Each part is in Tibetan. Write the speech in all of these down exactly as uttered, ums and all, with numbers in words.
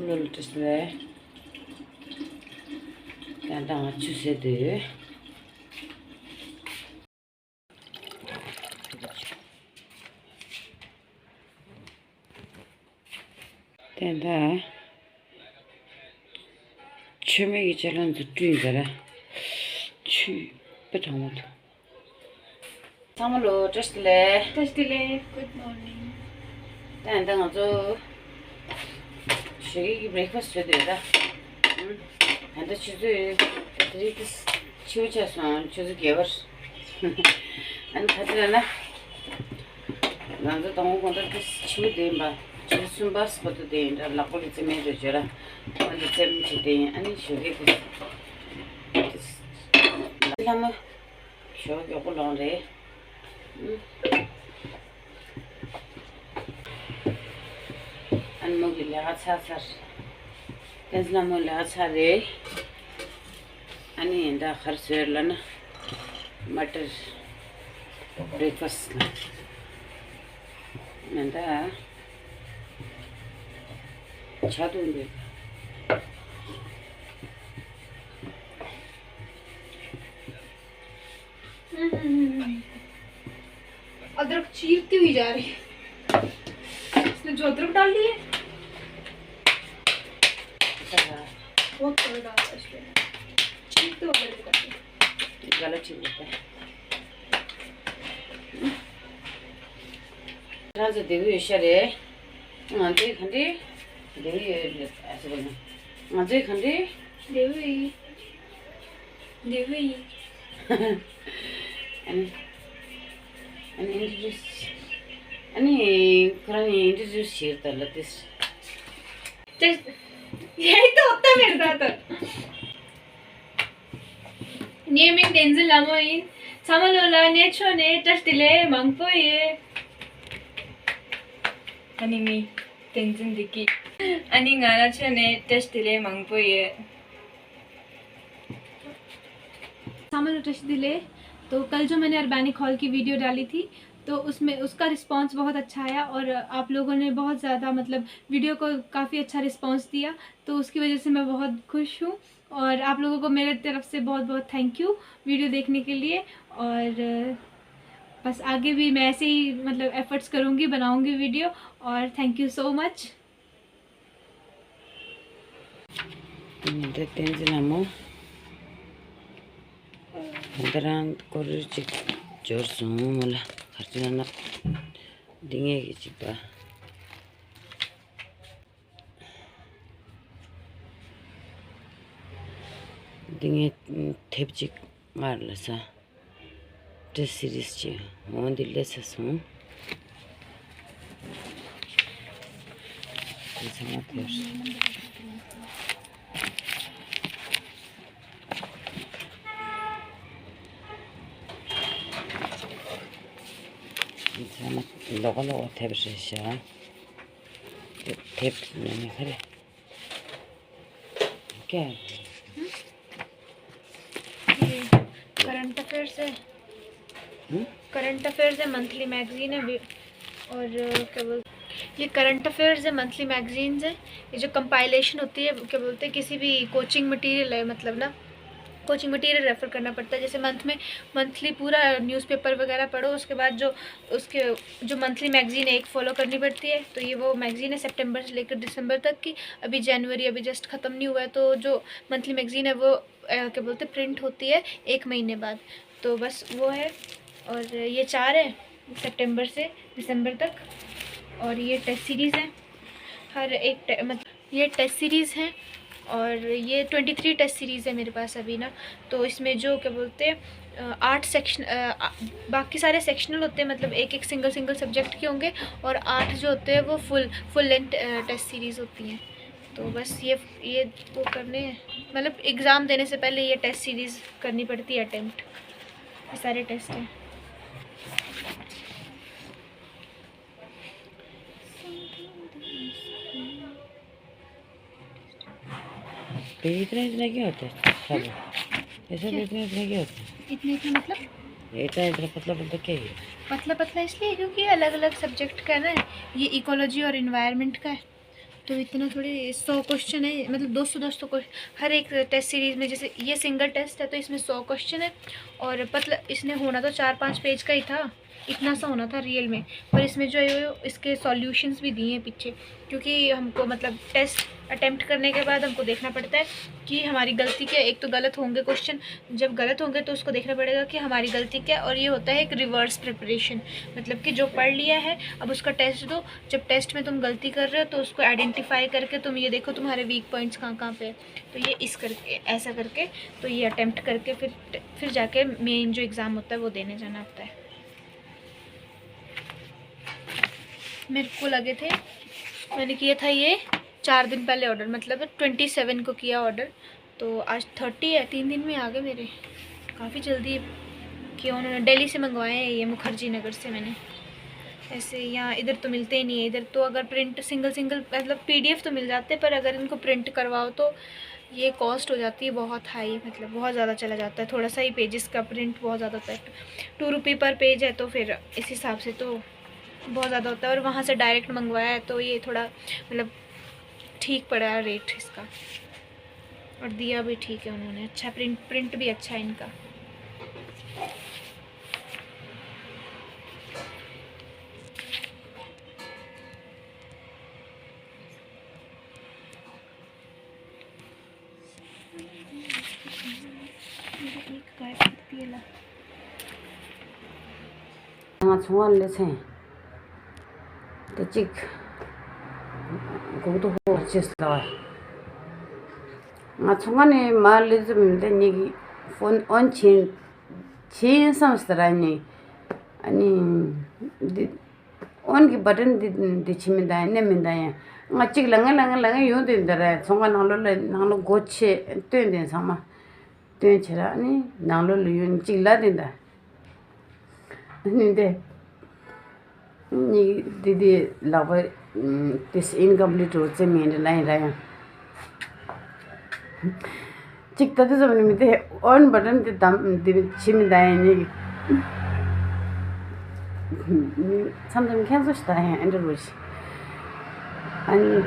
ལོ་ལ་ཏྲེ་སི་ལེ། ད་ད་ང་ཆུ་ཟེར་དུས། དེ་འདྲ། མཆོད་མེ་གི་ཅ་ལག་འདི་བསྐྲུན་ཟེར། ཆུ་དཔེ་གྲང་མོ་འདུག་ཚང་མ་ལོ་བཀྲ་ཤིས་བདེ་ལེགས། བཀྲ་ཤིས་བདེ་ལེགས། Good morning. ད་ཡིན་ད་ང་ཚོ་ཞོགས་ཀྱི་breakfast བཟོས་འདུག་ད། ད་ལྟ་ཆུ་ཚོད་དེ་རིང་དེ་ཕྱི་པོ་ཆགས་སོང་། ཆུ་ཚོད་བརྒྱད་པར། ཨ་ནི་ག་ཚོད་ལ་ན། ང་ཚོ་དང་པོ་དགོང་དག་དེ་ཕྱི་པོ་དེ་ཡིན་པ། ཆུ་ཚོད་གསུམ་པ་སྤོ་ཏོ་དེ་ཡིན་ད། ལག་པ་ལ་རྩེད་མོ་དེ་བྱོས་ར། ཨ་ནི་རྩེད་མོ་བྱེད་དེ་ཡིན། ཨ་ནི་ཞོགས་ཀས་དེ། ལྷ་མོ། ཞོགས་མགྱོགས་པོ་ལངས་རེད། ཨ་ནི་མོ་གི་ལས་ཀ་ཚར་ཚར། བསྟན་འཛིན་ལྷ་མོ་ལས་ཀ་ཚར་རེད། ཨ་ནི་ཡིན་ད་ག་རེ་བཟོས་ལབ་ན། མ་ཊར་breakfast་ལ། ཡིན་ད་ཇ་འཐུང་འདོད། अदरक चीरती हुई जा रही है। इसने जो अदरक डाल ली है, बहुत कलर डाल दिया इसमें। चीरते हुए अदरक डाल दी। गला चीर देता है। राजा देवी इशारे। ང་ཚོའི་ག་འདྲའི་ལྡེའུ་ཡོད་རེད། ཨ་ཙི་གོ་ན། ང་ཚོའི་ག་འདྲའི་ལྡེའུ་ཡིན། ལྡེའུ་ཡིན། ཨ་ནི། ཨ་ནི་introduce། ཨ་ནི་ཁོ་རང་introduce་བྱེད་ད་ལ་ཏིས། ཏིས། ཡེ་ཏོ་ཏ་མེར་ད་ཏ། ངའི་མིང་བསྟན་འཛིན་ལྷ་མོ་ཡིན། ཚང་མ་ལོ་ལ་ངའི་ཕྱོགས་ནས་བཀྲ་ཤིས་བདེ་ལེགས་མང་པོ་ཡོད། ཨ་ནི་ངའི་བསྟན་འཛིན་བདེ་སྐྱིད། ཨ་ནི་ང་རང་ཕྱོགས་ནས་བཀྲ་ཤིས་བདེ་ལེགས་མང་པོ་ཡོད། सामल रशिदीले। तो कल जो मैंने अर्बैनिक हॉल की वीडियो डाली थी, तो उसमें उसका रिस्पॉन्स बहुत अच्छा आया और आप लोगों ने बहुत ज़्यादा, मतलब, वीडियो को काफ़ी अच्छा रिस्पॉन्स दिया। तो उसकी वजह से मैं बहुत खुश हूँ और आप लोगों को मेरे तरफ से बहुत बहुत थैंक यू वीडियो देखने के लिए। और बस आगे भी मैं ऐसे ही, मतलब, एफर्ट्स करूँगी, बनाऊँगी वीडियो। और थैंक यू सो मच। འདི་བསྟན་འཛིན་ལྷ་མོ། འདི་རང་སྐོར་ཅིག་འབྱོར་སོང་མོ་ལ། གར་ཅི་ན་ན། འདི་ངས་ཀྱི་ཅིག་པ། འདི་ངས་དེབ་ཅིག་སྔར་ལ་ས། ཏྲེ་སི་རིས་ཅིག་འོང་འདི་ལས་ས་སོང་། དེ་ཚང་མ་དེར། དེ་ཚང་མ་ལོག་ལོག་དེབ་རེད་ཤག་དེབ་ནས་ནི་ཁ་རེ། क्या है? ये करंट अफेयर्स है। हम्म? करंट अफेयर्स है, मंथली मैगजीन है। वे-, और, अ, क्या बोलते, ये करंट अफेयर्स है, मंथली मैगजीन्स है। ये जो कंपाइलेशन होती है, क्या बोलते हैं, किसी भी कोचिंग मटेरियल है, मतलब ना, कोचिंग मटेरियल रेफर करना पड़ता है। जैसे मंथ में, मंथली पूरा न्यूज़पेपर वगैरह पढ़ो, उसके बाद जो, उसके, जो मंथली मैगजीन है, एक फॉलो करनी पड़ती है। तो ये वो मैगजीन है सितंबर से लेकर दिसंबर तक की। अभी जनवरी अभी जस्ट ख़त्म नहीं हुआ है, तो जो मंथली मैगजीन है वो, अ, क्या बोलते, प्रिंट होती है एक महीने बाद। तो बस वो है। और ये चार है, सितंबर से दिसंबर तक। और ये टेस्ट सीरीज़ है, हर एक टे-, मतलब, ये टेस्ट सीरीज़ है। और ये ट्वेंटी थ्री टेस्ट सीरीज़ है मेरे पास अभी ना। तो इसमें जो, क्या बोलते हैं, अ, आठ सेक्शन, अ, आ-, बाकी सारे सेक्शनल होते हैं, मतलब, एक एक सिंगल सिंगल सब्जेक्ट के होंगे। और आठ जो होते हैं, वो फुल, फुल लेंथ, अ, टेस्ट सीरीज़ होती हैं। तो बस ये, ये वो करने हैं, मतलब, एग्ज़ाम देने से पहले ये टेस्ट सीरीज़ करनी पड़ती है अटेम्प्ट। ये सारे टेस्ट हैं। तो इतना, इतना क्या होता है? सब। ऐसा तो इतना, इतना क्या होता है? इतना, इतना मतलब? इतना, इतना पतला, पतला क्या है? पतला, पतला इसलिए क्योंकि ये अलग-अलग सब्जेक्ट का है ना, ये इकोलॉजी और एनवायरनमेंट का है। तो इतना थोड़ी, सौ क्वेश्चन है, मतलब दो सौ दो सौ क्वेश्चन हर एक टेस्ट सीरीज में। जैसे ये सिंगल टेस्ट है तो इसमें सौ क्वेश्चन है, और मतलब इसने होना तो चार पाँच पेज का ही था, इतना सा होना था रियल में। पर इसमें जो है वो इसके सॉल्यूशंस भी दिए हैं पीछे, क्योंकि हमको मतलब टेस्ट अटेम्प्ट करने के बाद हमको देखना पड़ता है कि हमारी गलती क्या। एक तो गलत होंगे क्वेश्चन, जब गलत होंगे तो उसको देखना पड़ेगा कि हमारी गलती क्या। और ये होता है एक रिवर्स प्रिपरेशन, मतलब कि जो पढ़ लिया है अब उसका टेस्ट दो। जब टेस्ट में तुम गलती कर रहे हो तो उसको आइडेंटिफाई करके तुम ये देखो तुम्हारे वीक पॉइंट्स कहाँ कहाँ पे है। तो ये इस करके, ऐसा करके, तो ये अटेम्प्ट करके फिर फिर जाके मेन जो एग्ज़ाम होता है वो देने जाना होता है। मेरे को लगे थे, मैंने किया था ये चार दिन पहले ऑर्डर, मतलब ट्वेंटी सेवन को किया ऑर्डर। तो आज थर्टी है, तीन दिन में आ गए मेरे। काफ़ी जल्दी किया उन्होंने, दिल्ली से मंगवाए हैं ये, मुखर्जी नगर से मैंने। ऐसे यहाँ इधर तो मिलते ही नहीं है। इधर तो अगर प्रिंट सिंगल सिंगल, मतलब पीडीएफ तो मिल जाते हैं, पर अगर इनको प्रिंट करवाओ तो ये कॉस्ट हो जाती है बहुत हाई, मतलब बहुत ज़्यादा चला जाता है। थोड़ा सा ही पेजेस का प्रिंट बहुत ज़्यादा होता है, टू रुपी पर पेज है, तो फिर इस हिसाब से तो बहुत ज़्यादा होता है। और वहाँ से डायरेक्ट मंगवाया है तो ये थोड़ा, मतलब ठीक पड़ा रेट इसका। और दिया भी ठीक है उन्होंने, अच्छा प्रिंट, प्रिंट भी अच्छा है इनका। ང་ཚོང་བ་ལེ་ཚན་དེ་གཅིག་གོག་ཏུ་ཧོ་ཅེས་ལ་བ། ང་ཚོང་བ་ནས་མ་ལེ་ཙམ་དེ་ཉིད་ཀྱི་ཕོན་ཨོན་ཆེན་ཆེན་བསམ་སྟེ་ར་ནི། ཨ་ནི་འདི་ཨོན་གྱི་བ་ཊན་འདི་འདི་ཕྱི་མི་འདའ་ཡང་སྣེ་མི་འདའ་ཡང་། ང་གཅིག་ལ་ངན་ལ་ངན་ལ་ངན་ཡོང་དེ་འདི་ར་ཚོང་ཁང་ནང་ལོགས་ལ་ནང་ལོགས་སྒོ་ཕྱེ་སྟོན་དེ་ཚང་མ་སྟོན་བྱེད་ར་ནི་ནང་ལོགས་ལ་ཡོང་གཅིག་ལ་དེ་འདའ་ནི་འདི་ནི་འདི་འདི་ལག་པ་ཏིས་ཨིན་ཀམ་པི་ལིཊ་རུ་ཙེ་མིན་འདི་ལ་ཡིན་ར་ཡང་། གཅིག་ད་དུ་ཙམ་ནི་མི་དེ་ཨོན་བ་ཊན་དེ་དམ་དེ་ཕྱི་མི་ད་ཡང་ཉིད་ཀྱི་མཚམས་མཚམས་ཁྱེད་ཚོ་ཞིག་ད་ཡང་ཨེ་འདྲ་རུ་ཞིག་ཨ་ནི་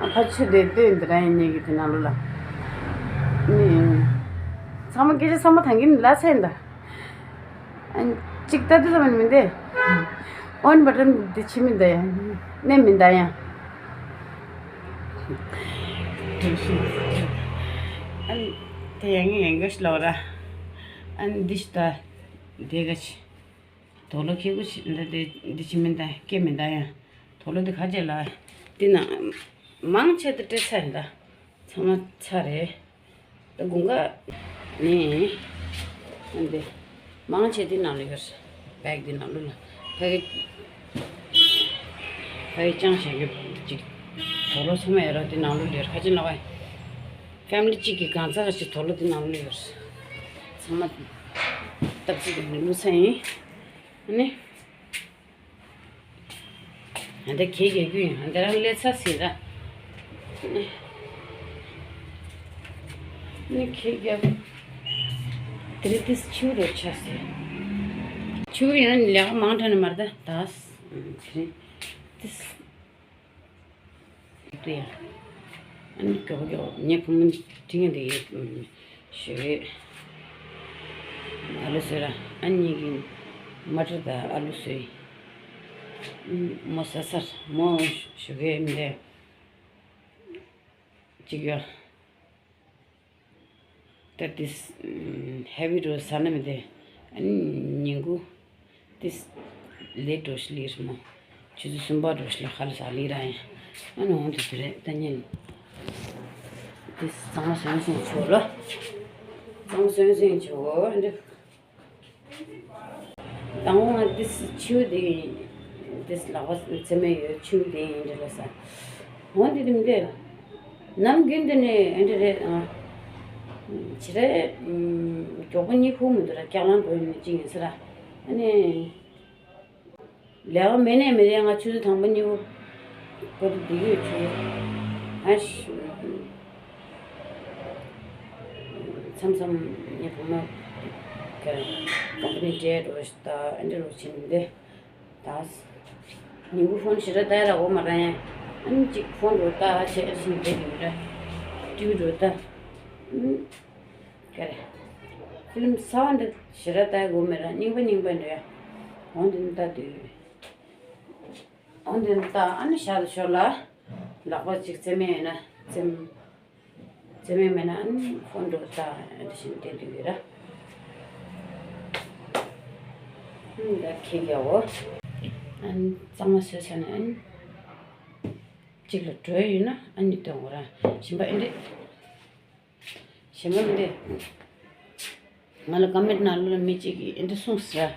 ཨ་ཕ་ཆུ་དེ་ལྟོས་འདི་ར་ཡང་ཉིད་ཀྱི་དེ་ནང་ལོ་ལ་ནི་ཚང་མ་སྐད་ཆ་ཚང་མ་ཐང་གིན་ལ་ཚན་ད། ཨ་ནི་གཅིག་ལྟ་དུས་ཙམ་ནི་མི་འདི་ཨོན་བ་ཊན་འདི་ཕྱི་མི་འདའ་ཡང་སྣེ་མི་འདའ་ཡང་། ཨ་ནི་དེ་ཡང་ངས་ཡང་ག་ཤི་ལོ་ར། ཨ་ནི་འདི་ཤི་ད་དེ་ག་ཤི་དོ་ལོ་ཁྱེད་ཀུ་ཤི་འདི་འདི་འདི་ཕྱི་མི་འདའ་སྐད་མི་འདའ་ཡང་དོ་ལོ་འདི་ཁ་ཅེ་ལ་འདི་ན་མང་ཆེ་དུ་སྤྲད་ཚར་ཡིན་ད། ཚང་མ་ཚར་རེད། ད་དགུན་ཁ་ནས་འདི་མང་ཆེ་འདི་ནང་ལ་ཡོད། བེག་འདི་ནང་ལོ་ལ་ཕ་གི་ཕ་གི་ཅང་བྱེད་རྒྱུ་ཅིག་དོ་ལོ་ཚང་མ་ཡོད་ར། འདི་ནང་ལོ་ལེར་ཁ་ཅིག་ལ་བ་ཕེ་མི་ལི་གཅིག་གི་གང་ཚ་ག་ཅིག་དོ་ལོ་འདི་ནང་ལོ་ཡོད། ཚང་མ་སྟབས་གཅིག་གི་ནི་ལུས་ས་ཡིན། ཨ་ནི། ཨ་འདི་ཁྱེད་རྒྱག་རྒྱུ་ཡིན། ཨ་འདི་རང་ལས་ཚ་ཟིན་ར། ནི་ཁྱེད་རྒྱག་དེ་རིང་ཏིས་ཆུ་རོ་ཆ་ཟེར། ཆུ་ཡང་ལས་ཀ་མང་དྲགས་ནི་མ་རེད་ད། ད་དེ་རིང་ཏིས། དེ་ཡང་། ཨ་ནི་མགྱོགས་མགྱོགས་ངའི་བུ་མོ་དྲིན་དེ་ཡོད་ཞུ་གི། ཨ་ལུ་བཟོས་ར། ཨ་ནི་གི་མ་ཊར་དང་ཨ་ལུ་བཟོས། མོ་ཟ་ཚར་མོ་ཞུ་གི་མི་འདུག་གཅིག་ཡོད། ད་དེ་ཧེ་བི་རུ་ཟ་ན་མི་དེ། ཨ་ནི་ཉིན་གུང་དེ་ལེ་འགྲོ་ཞིག་ལེ་རི་མོ། ཆུ་ཚོད་གསུམ་པ་འགྲོ་ཞིག་ལ་ཁ་ལ་ཟ་ལེ་ར་ཡིན། ཨ་ནི་འོང་དུ་དེ་རེད་ད་ཉིན། དེ་གཙང་མ་བཟོས་ཟིན་ཆོག་ལ། གཙང་མ་བཟོས་ཟིན་ཆོག་འདི། དང་པོ་ང་ཏིས་ཆུ་དེ་ཡིན། ཏིས་ལག་པ་ཚེ་མེད་ཡོད་ཆུ་དེ་ཡིན་འདྲ་ལ་ས། འོན་ཏེ་དེ་མི་འདྲ། ནམ་རྒྱུན་དེ་ནས་ཨེ་འདྲ་རེད་ཨ། ཕྱི་རེད། མགྱོགས་པོ་གཉིད་ཁུག་མི་འདུག་ར་སྐྱག་ལང་འགྲོ་ཡིན་ཅི་ཡིན་ཟེར་ར། ཨ་ནི། ལས་ཀ་མེད་ནས་མེད་ཡ་ང་ཆུ་ཚོད་དང་པོ་གཉིས་པོ་བར་དུ་བསྡད་ཡོད་ཆུ་ཚོད། ཨ་ཤི། མཚམས་མཚམས་ངའི་བུ་མོ་ག་ཀམ་པ་ནི་འདྲེ་འགྲོ་ཞིག་ད་ཨ་འདྲེ་རོགས་བྱེད་མི་འདི་ད། ཉིན་གུང་ཕོན་ཞེ་དྲག་ལྟ་ཡ་ར་འོ་མ་ར་ཡ། ཨ་ནི་གཅིག་ཕོན་འགྲོ་ལྟ་བྱས་ཨ་ཤིང་དེ་ཡོད་ར། ཏིའུ་འགྲོ་ལྟ། ཨ་ནི་ག་རེ། ཕི་ལིམ་གསར་པ་འདི་ཞེ་དྲག་ལྟ་དགོས་མེད་ར། རྙིང་པ་རྙིང་པ་འདྲ། འོ་འདི་ནི་ལྟ་དུས། འོ་འདི་ནི་ལྟ་ཨ་ནི་ཞར་དུ་ཤོར་ལ། ལག་པ་གཅིག་རྩེ་མེད་ཡིན་ན་རྩེ་མོ། རྩེ་མོ་མེད་ན་ཨ་ནི་ཕོན་འགྲོ་ལྟ་འདི་བཞིན་བསྡད་དུས་ཡོད་ར། ཨ་ནི་ད་ཁེ་གི་འོ། ཨ་ནི་གཙང་མ་བཟོས་ཚར་ནས་ཨ་ནི་གཅིག་ལ་འགྲོ་ཡོད་ན་ཨ་ནི་སྟོན་དགོས་ར། གཞན་པ་ཨེ་འདྲ། གཞན་པ་ཨེ་འདྲ། ང་ལ་ཀོ་མེན་ཊི་ནང་ལོགས་ལ་མི་གཅིག་གིས་ཨེ་འདྲ་གསུངས་ཟེར།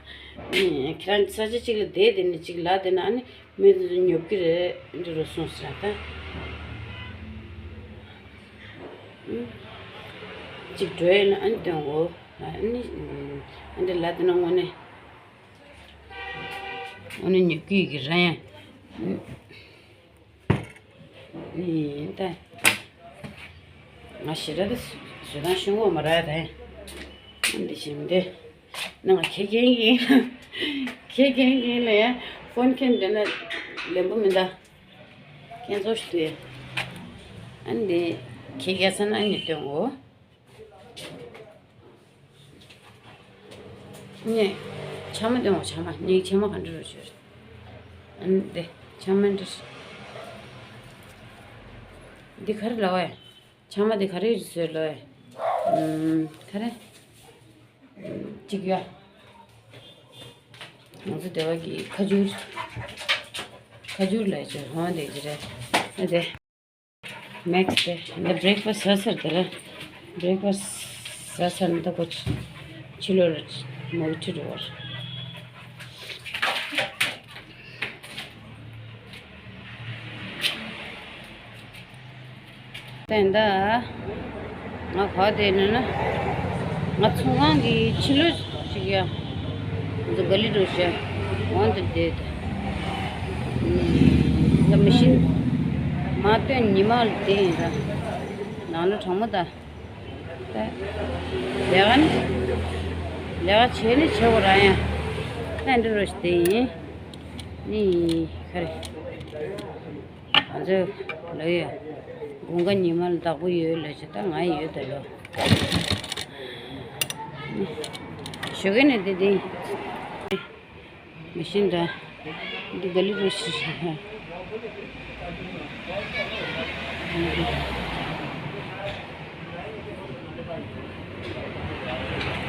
ཁྱེད་རང་ས་ཆ་གཅིག་ལ་བསྡད་བསྡད་ནས་གཅིག་ལབ་བསྡད་ན་ཨ་ནི་མི་དེ་ཚོ་ཉོབ་ཀྱི་རེད་ཨེ་འདྲ་རུ་གསུངས་ཟེར་ད། གཅིག་འགྲོ་ཡོད་ན་ཨ་ནི་སྟོན་དགོས། ཨ་ནི་ཨེ་འདྲ་ལབ་བསྡད་ན་དངོས་གནས་དངོས་གནས་ཉོབ་ཀྱི་ཡོད་ཀྱི་རེད་ཡ། ཡིན་ད། ང་ཞེ་དྲག་ད་བཟོ་སྟངས་ཤེས་ཀྱི་མ་རེད་ད། འདི་བཞིན་ཏེ། ནང་ཁེ་རྒན་ཡིན། ཁེ་རྒན་ཡིན་ལ་ཡ། ཕོན་ཁེན་དེ་ན་ལེན་པོ་མི་འདའ། ཁེན་ཚོ་ཞིག་ཏུ་ཡ། ཨ་ནི་ཁེ་རྒྱ་ས་ན་ཨ་ནི་སྟོན་འོ། ནས། ཆ་མ་སྟོན་འོ་ཆ་མ་ནས་ཆ་མ་ག་འདྲ་རུ་བྱོས། ཨ་ནི་དེ་ཆ་མ་འདྲ། འདི་ག་རེ་ལབ་བས། ཆ་མ་འདི་ག་རེ་བཟོས་ལོས། ཨམ། ག་རེ། གཅིག་ཡ། ང་ཚོ་སྡེ་བ་གི་ཁ་ཆུར། ཁ་ཆུར་ལ་ཆུར་ཧོན་དེ་ཅི་རེད། ཨ་དེ། མེག་སི་དེ་འདི་བྷི་རེག་ཕ་སི་ཊི་ཟ་ཚར་དེ་རེད། བྷི་རེག་ཕ་སི་ཊི་ཟ་ཚར་ནས་ད་ཁོ་ཕྱི་ལོགས་ལ་མོ་གི་ཁྲིད་འགྲོ་བར། ད་ཡིན་ད། ང་ག་བ་དེ་ནས་ན། ང་ཚོང་ཁང་གི་ཕྱི་ལོགས་ཤིག་ཡ། འཛུ་ག་ལི་འགྲོ་ཤ། འོང་དེ་བསྡད་དེ། ད་མི་ཤིན། མ་སྟོན་ཉི་མ་ལ་བསྡད་ཡིན་ད། ནང་ལ་གྲང་མོ་ད། ད། ལས་ཀ་ནི། ལས་ཀ་བྱས་ནི་བྱེད་དགོས་ར་ཡ། ད་འདི་རུ་ཞིག་བསྡད་ཡིན། ནི། ག་རེ། ང་ཚོ་ལོ་ཡ། དགུན་ཁ་ཉི་མ་ལ་བདག་པོ་ཡོད་ལ་ཞེ་ད་ང་ཡོད་ད་ལོ། ཞོགས་ཀས་ནས་དེ་དེ། མི་ཤིན་ད། འདི་ག་ལི་རུ་ཤི་ཤི་ཧ།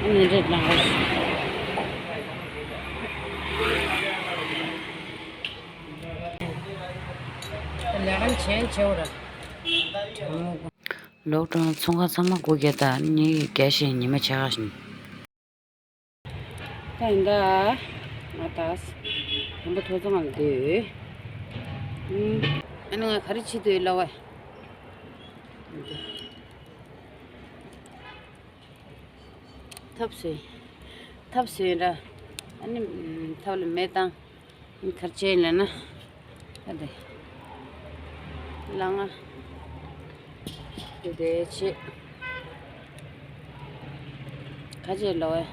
ཨ་ནི་རེད་ལང་ག་ཤི། ལས་ཀ་ཆེན་ཆེ་བ་ར། ལོག་ཀྲོང་ཚོང་ཁང་ཚང་མ་སྒོ་བརྒྱབ་ད་ནི་རྒྱ་ཞེས་ཉི་མ་ཆ་ག་བཞིན། ད་ཡིན་ད། ང་ད། དམ་པ་ཐོ་ཚང་ལ་བསྡད་ཡོད། ཨ་ནི་ང་ག་རེ་བྱེད་འདོད་ལབ་བ། ཐབ་བཟོས། ཐབ་བཟོས་ར། ཨ་ནི་ཐབ་ལ་མེ་བཏང་། ཨ་ནི་ག་རེ་བྱས་ལབ་ན། ཨ་དེ། ལ་ང་། དེ་དེ་བྱེད། ག་བྱེད་ལོ་ཨེ།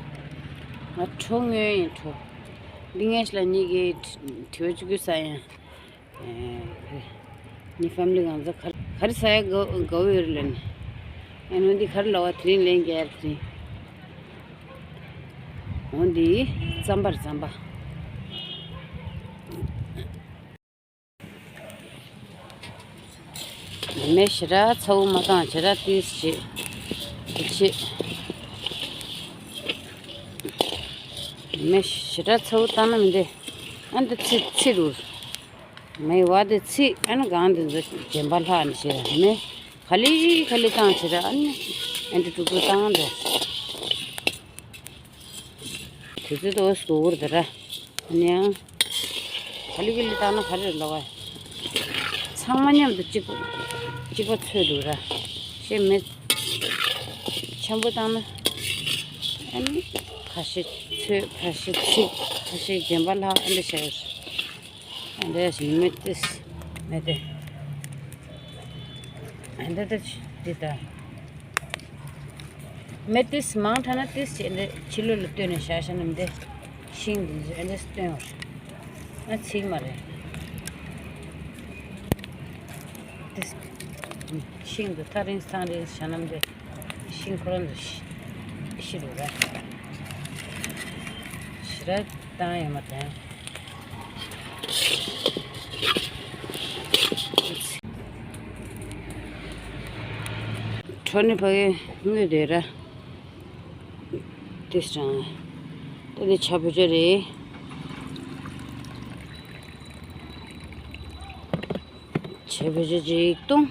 ང་གྲོ་ཉོས་ཡིན་གྲོ། འདི་ངས་ལ་གཉིས་ཀྱི་དྲི་བ་བཅུ་དགུ་ས་ཡིན། ཨེ། ནི་ཕེ་མི་ལི་གང་ཟག་ག་ག་རེ་ས་ཡ་དགའ་དགའ་བོ་ཡོད་རེད་ལ་ནི། ཨེ་ནོ་འདི་ག་རེ་ལོ་བ་དེ་རིང་ལན་རྒྱག་ཡ་དེ་རིང་། འོ་འདི་རྩམ་པ་རྩམ་པ། མེ་ཞེ་དྲག་ཚ་བོ་མ་བཏང་ཞེ་དྲག་ཏིས་བྱེད། དེ་བྱེད། མེ་ཞེ་དྲག་ཚ་བོ་བཏང་ན་མི་འདྲ། ཨ་འདི་ཚི་ཚི་རུ། མེ་བ་འདི་ཚི་ཨ་ནི་གང་འདི་ཚོ་རྗེན་པ་ལྷག་ནི་ཞེ་མེ་ག་ལི་ག་ལི་བཏང་ཞེ་དྲག་ཨ་ནི་ཨ་འདི་དཀྲུག་དཀྲུག་བཏང་འདི། དེ་ཚོ་དོ་སུ་བོར་དེ་ར། ཨ་ནི་ཡང་། ག་ལི་ག་ལི་བཏང་ན་ག་རེ་ལོག་ག། ཚང་མ་མཉམ་དུ་གཅིག་པ་གཅིག་པ་ཚོས་འདུག་ར། ཤེས་མེད། ཆེན་པོ་བཏང་ན། ཨ་ནི། ཁ་ཤས་ཚོས་ཁ་ཤས་ཚིག་ཁ་ཤས་རྗེན་པ་ལྷག་ཨ་འདྲ་བྱས། ཨ་འདྲ་ཞིག་མེ་ཏིས་མེ་ཏི། ཨ་འདྲ་ད་འདི་ད། མེ་ཏིས་མང་དྲགས་ན་ཏིས་བྱས་འདི་ཕྱི་ལོགས་ལ་བཏོན་ནས་བཞག་བཞག་ན་འདི་ཤིང་འདི་ཚོ་ཨ་འདྲ་བཏོན་བར་ང་ཚིག་མ་རེད། ཤིང་དུ་ཐག་རིང་ཐག་རིང་བྱ་རྣམས་དེ། ཤིང་ཁོ་རང་དུ་ཤི་ཤི་རུ་ར། ཤི་ར་བཏང་ཡོད་མ་བཏང་། གྲོ་ནི་ཕ་གི་དངོས་དེ་ར། དེ་སྲང་། ད་དེ་ཆ་བོ་ཅོ་རེད། ཆ་བོ་ཅོ་ཅིག་བཏུང་།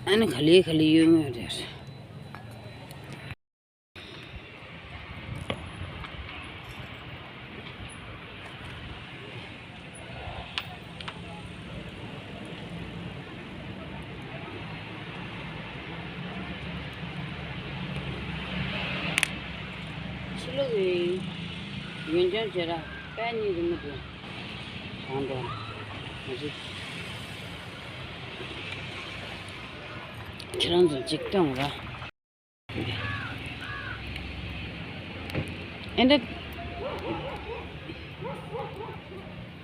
ཨ་ནི་ག་ལེ་ག་ལེ་ཡོད་ངེས་རེད། ཕྱི་ལོགས་ཀྱི་ཡོན་ལྗོངས་བྱེད་ར་དཔལ་གཉིས་ཀྱི་མི་དེ་གང་འདྲ་མ་གཞི། ཁྱེད་རང་ཚོ་འཇིག་སྟོང་ར། ཨེ་འདྲ།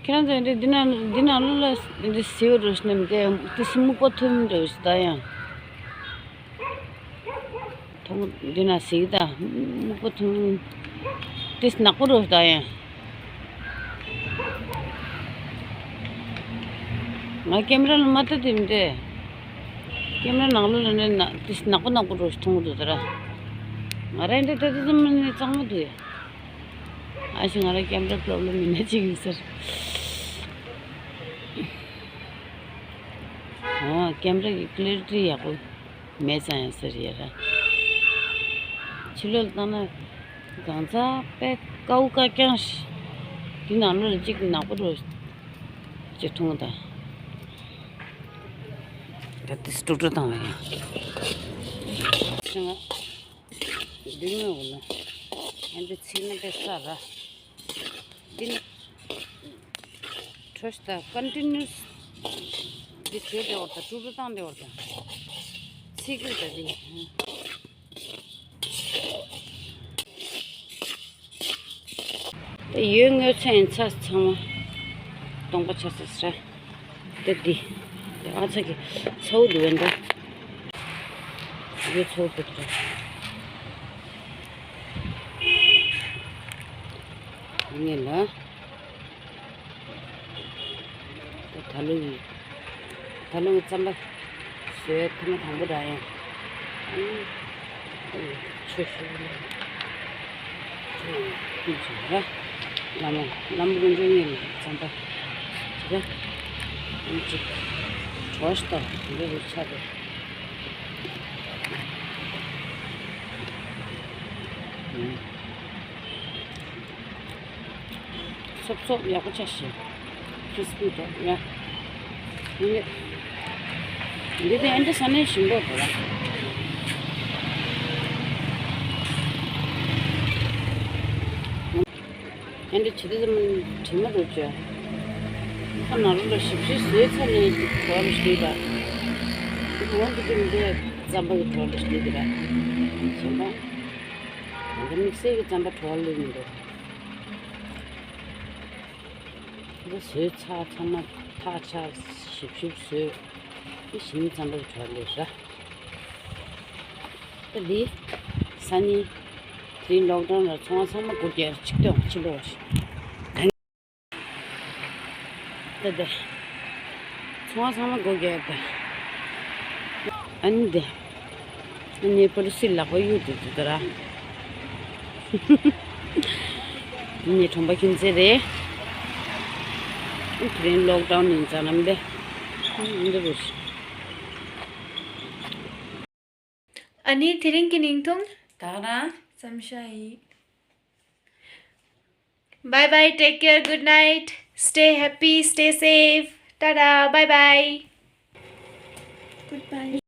ཁྱེད་རང་ཚོ་ཨེ་འདྲ་འདི་ན་འདི་ན་ལོ་ལ་འདི་སེའུ་རོ་སྣམ་དེ་དེ་སི་སྨུག་པོ་ཐུམ་འདྲ་ཞིག་ད་ཡང་། ཐུམ་འདི་ན་སིག་ད་སྨུག་པོ་ཐུམ་དེ་ནག་པོ་རོ་ཞིག་ད་ཡང་། ང་ཀེམ་ར་ལ་མ་ལྟ་དེ་མི་འདྲ། ཀེམ་ར་ནང་ལོགས་ལ་ནི་ནག་དེ་ནག་པོ་ནག་པོ་རོ་ཞིག་མཐོང་གི་འདུག་ད་ར། ང་ར་འདྲ་ལྟ་དེ་ཙམ་ནི་གཙང་མ་འདུག་ཡ། ཨ་ཞེ་ང་ར་ཀེམ་ར་པོ་རོབ་ལེམ་མིན་ན་ཅིག་ཡིན་ཟེར། ཨོ་ཀེམ་ར་གི་ཀི་ལེར་ཊི་ཡག་པོ་མེད་ཙང་ཡང་ཟེར་ཡ་ར། ཕྱི་ལོགས་ལ་བཏང་ན་གང་ཚ་དཔེ་དཀའ་བོ་དཀའ་རྐྱང་ཞིག་དེ་ནང་ལོགས་ལ་གཅིག་ནག་པོ་རོ་ཅིག་མཐོང་ད། ད་དེ་སྤྲོ་སྤྲོ་བཏང་བ་ཡིན། འདི་ངོས་འོ་ན། ཨ་འདི་ཚིག་ན་པའི་ས་ར། འདི་ནི། ཁྲོ་ཤི་ད་ཀོན་ཊི་ནིའུ་སི། འདི་བྱོས་དེ་བར་དང་ཀྲུ་ཀྲུ་བཏང་དེ་བར་དང་། ཚིག་གི་ད་འདི། ད་ཡོད་དངོས་ཚན་ཚ་ཚང་མ་སྟོང་པ་ཆགས་ཚར་ས་རེད། ད་འདི་ཨ་ཚ་གི་ཚ་བོ་འདུག་བས་འདྲ། ཡོད་ཚ་བོ་འདུག་འདྲ། ངས་ལ། ད་ད་ལོ་ཡི། ད་ལོ་ངའི་རྩམ་པ་བཟོས་ཐེངས་མ་དང་པོ་ར་ཡང་། ཨང་། ཆོས་ཞུ། ཆོས་ཞུ་ར། བླ་མ་བླ་མ་དཀོན་མཆོག་ཉིད་ལ་རྩམ་པ་ཅི་ར། ཨང་ཅིག་གྲོ་ཞིག་དང་འདི་རུ་ཆ་དེ། ཨང་། སོབ་སོབ་ཡག་པོ་ཆགས་ཤིང་། ཁྲིས་པི་འདུག་ཡ། འདི་འདི་དེ་ཨེ་འདྲ་ས་ནས་ཞིམ་པོ་འདུག་ལ། ཨེ་འདྲ་བྱེད་དུས་ཙམ་དྲི་མ་འདུག་ཅོ། ཁ་ནང་རུ་ལ་ཞིབ་ཞིབ་བཟོས་ཚར་ནས་གྲོ་རུ་ཞིག་ད། འདི་ངོ་འདི་འདི་འདི་རྩམ་པ་གི་གྲོ་རུ་ཞིག་ད། ཞིམ་པ། ད་དམིགས་བསལ་གྱི་རྩམ་པ་བྲོ་བ་ལོས་མི་འདུག་འདི་བཟོས་ཚར་ཚང་མ་ཐག་ཆག་ཞིབ་ཞིབ་བཟོས། འདི་ཞིམ་རྩམ་པ་བྲོ་བ་ལོས་ར། ད་འདི་སང་ཉིན་དེ་རིང་ལོག་ཌའོན་ལ་ཚོང་ཚང་མ་སྒོ་རྒྱག་ཅིག་སྟོན་ཕྱི་ལོགས་ཤིག་ད་དེ། ཚོང་ཚང་མ་སྒོ་རྒྱག་ད། ཨ་ནི་དེ། ཨ་ནི་པོ་ལི་སི་ལག་པ་གཡུག་དུ་འདུག་ད་ར། ཨ་ནི་གྲོང་པ་ཁྱིམ་མཚེས་རེད། ཨ་དེ་རིང་ལོག་ཌའོན་ཡིན་ཙང་ལམ་པས། ཨ་ནི་འདི་རུ། ཨ་ནི་དེ་རིང་གི་ཉིན་ཐུང་། ད་ར། བརྩམས་ཤ་ཡིན། Bye bye, take care, good night, stay happy, stay safe, ta-da, bye bye. Goodbye.